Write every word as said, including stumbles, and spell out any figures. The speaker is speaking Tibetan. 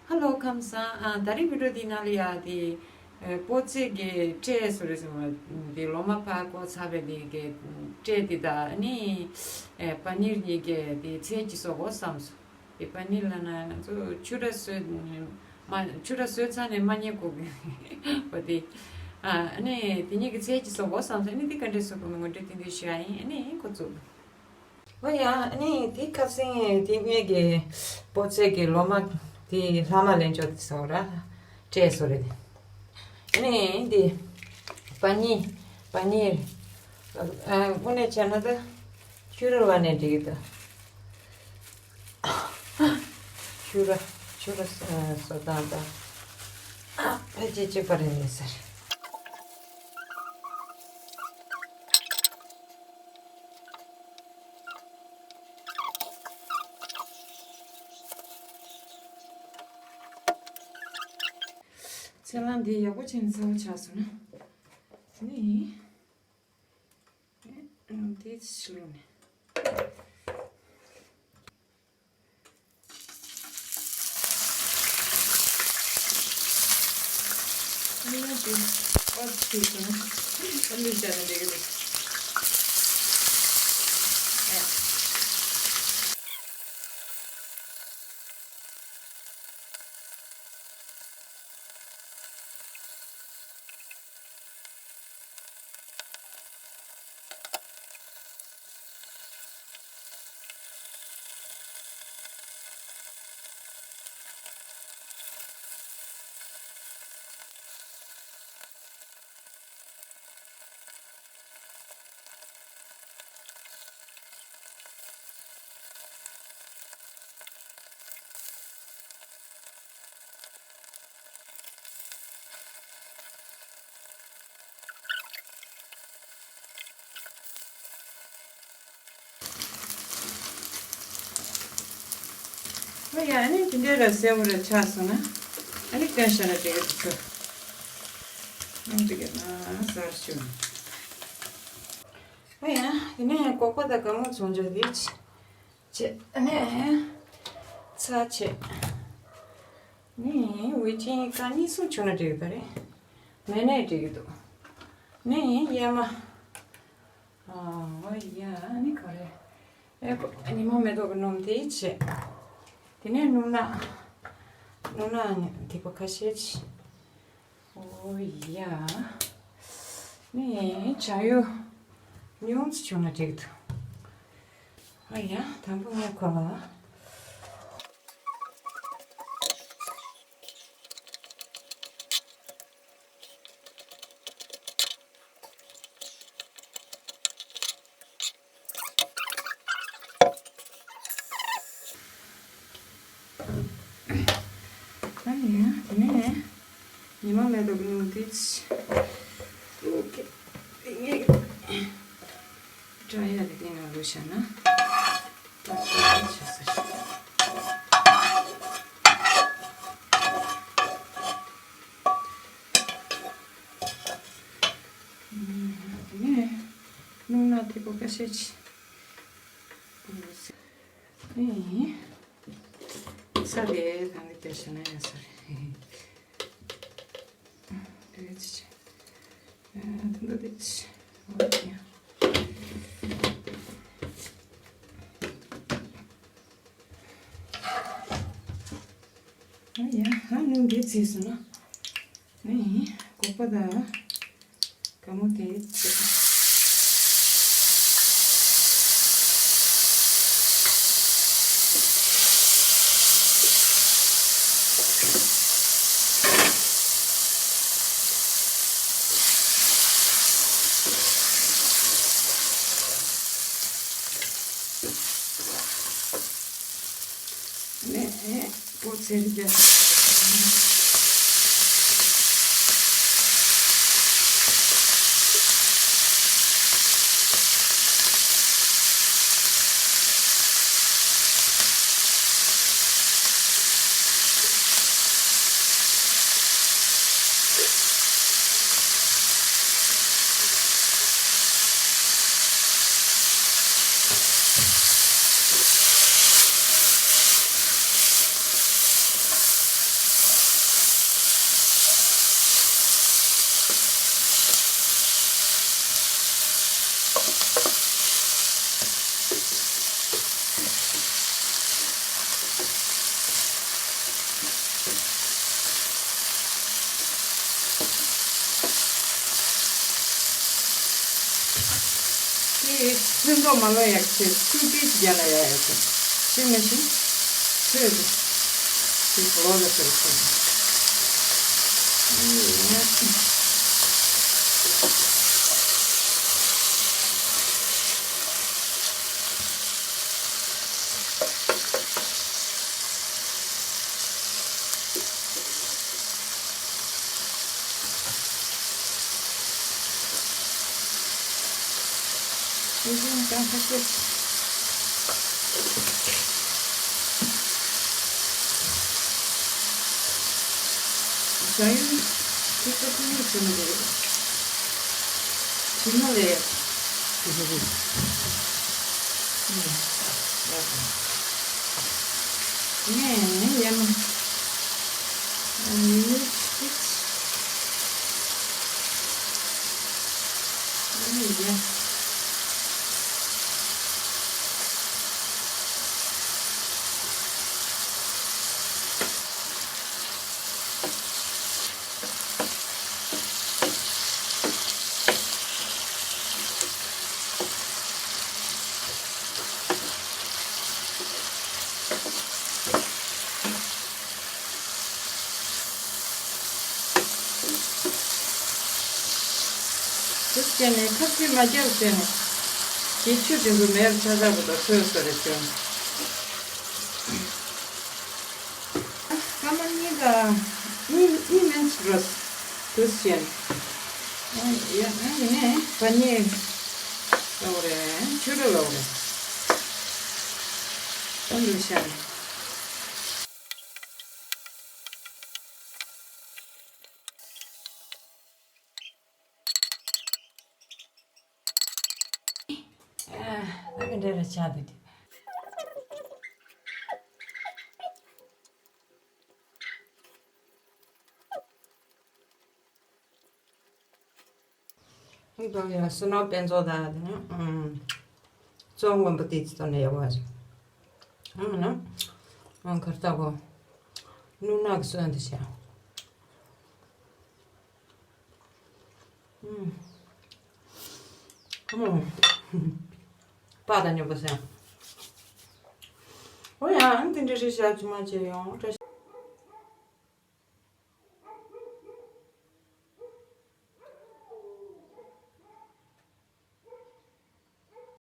ཧ་ལོ་ཁམས་བཟང་། ཨ་ད་རིང་བི་ཌིའོ་འདི་ནང་ལ་ཡ་དེ་ཨེ་སྤོ་ཚེ་གི་སྤྲད་སོ་རེད་ཟེར་བ་དེ་ལོ་མ་ཕར་བཀོག་ཚར་བའི་དེ་གི་སྤྲད་དེ་ད་ནི་ཨེ་པ་ནིར་གཉིས་ཀྱི་དེ་ཚལ་གྱི་བཟོ་དགོས་བསམ་སོང་། དེ་པ་ནིར་ལ་ན་ང་ཚོ་ཆུ་ར་བཟོས་མ་ཆུ་ར་བཟོས་ཚར་ནས་མ་ཉལ་གོ་གི་བ་དེ་ཨ་ནི་དེ་གཉིས་ཀྱི་ཚལ་གྱི་བཟོ་དགོས་བསམ་སོང་། ཨ་ནི་དེ་ག་འདྲས་བཟོ་དགོས་མིན་ངོ་སྤྲོད་ཏན་ཏན་ཞུ་ཡ་ཡིན། ཨ་ནི་ཁོ་ཚོ། ཨོ་ཡ། ཨ་ནི་དེ་ཁ་སང་དེ་ངེད་ཀྱི་སྤོ་ཚེ་གི་ལོ་མ་དེ་ལྷག་མ་ལེན་ཆོག་དེ་ཟེར་བ་ར་སྤྲད་སོ་རེད། ཨ་ནི་དེ་པ་ནི་པ་ནི་ཨ་དངོས་གནས་བྱས་ན་ད་ཆུ་ར་བ་ནས་འགྲིག་གི་འདུག་ཆུ་ར་ཆུ་ར་བཟོ་སྟངས་ད་ཕལ་ཆེར་གཅིག་པ་རེད་ཟེར། ཚལ་སླང་འདི་ཡག་པོ་བྱས་ནས་ཚ་བོ་ཆགས་སོང་ན་ནི་འདི་ཕྱི་ལོགས་ནས། ཨ་ནི་འདི་ཨོ་ཚིག་སོང་ན་ཨ་ནི་བྱས་ན་འགྲིག་གི་རེད། ཨོ་ཡ། ཨ་ནི་དེ་འདྲའི་ར་གསལ་པོ་ར་ཆགས་སོང་ན་ཨ་ནི་སྟོན་བཞག་ན་འགྲིག་གི་འདུག་ཚོ། ཨ་འགྲིག་གི་ན་གསར་ཞུ། ཨོ་ཡ། དེ་ནས་ཀོ་ཀོ་དང་གང་མོ་བྱུང་འཇོག་དེ་བྱས་ཨ་ནི་ཚྭ་བྱས། ནི་ཝེ་ཅིང་ཀ་གཉིས་གསུམ་བྱུང་ན་འགྲིག་གི་རེད། མེད་ནའི་འགྲིག་གི་འདུག་ནི་གཡེར་མ། ཨོ་ཡ། ནི་ག་རེ། ཨེ་ཉི་མ་མེ་ཏོག་གི་སྣུམ་དེ་བྱས། དེ་ནས་སྣུམ་སྣ། སྣུམ་སྣ་ནི་དེ་གོ་ཁ་ཤས་བྱས། ཨོ་ཡ། ནི་བྱ་ཡུ་ཉུང་ཙམ་བྱུང་ན་འགྲིག་འདུག་ཨོ་ཡ། དང་པོ་ངས་ཁོ་ལ། ཨ་ནི་དེ་ནས་ཉི་མ་མེ་ཏོག་གི་སྣུམ་དེ་ཨོ་ཁེ། དེ་ངས་སྒྲ་ཡག་གི་སྟེང་ན་བླུགས་བཞག་ན་ཏག་ཏག་བྱས་ཟེར། དེ་ནས་སྣུམ་སྣ་དེ་པོ་ཁ་ཤས་ཅིག་ཨེ། ས་རེད། ད་འདི་བལྟས་བྱས་ན་ཡང་ས་རེད། འདི་ཅི་ཨ་ད་འདི་ཅི་ཨོ་ཡ། ཨ་ཡ། ཨ་ནུ་འདི་ཚིག་སོང་ན། ནི་ཀོ་ཀོ་དང་གང་མོ་དེ་བྱེད། ནས་སྤོ་ཚེ་རི་རྒྱ། ཚོན་མདོག་མ་ལོག་ཡག་ཆེད་ཁུ་པིས་རྒྱ་ལ་ཡག་ཡག་ཆེད་ཤི་མི་ཤི་ཚོད་དུ་ཤི་གོ་ལ་ཟེར་ཆེད། དེ་བྱས་ནས་ཁ་ཚིག་མ་རྒྱབ་བྱས་ནས། དེ་ཆུ་དྲིན་པོ་མེར་ཆ་ཆ་པོ་དང་ཚོས་སོ་རེ་བྱོན། སྐར་མ་གཉིས་དང་གཉིས་གཉིས་མིན་རོ། དུས་ཆེན། ཡ་ཨ་ནི་ནས་བ་ཉེ་ལོག་རེད། ཆུ་རུ་ལོག་རེད། ཨ་ནི་ཤ། ཨ་ད་ག་འདྲ་ར་ཆགས་འདུག་ཧིན་གོང་ཡང་སུ་ནོ་དཔེ་མཛོད་དང་དེ་ནི་ཨམ་གཙོ་བོ་མགོན་པོ་དེ་ཚོ་ནས་ཡོང་བ་ཞིག་ཨང་ན་ཨང་གར་ལྟ་གོ་ནུ་ནག་གི་སོན་དུ་བྱ། ཨུམ། ཨུམ། པ་དང་ཉོ་པ་སེ། ཨོ་ཡང་དེ་འདྲ་རེ་བཞག་ཅི་མ་བྱེད་ཡོང་བཀྲ་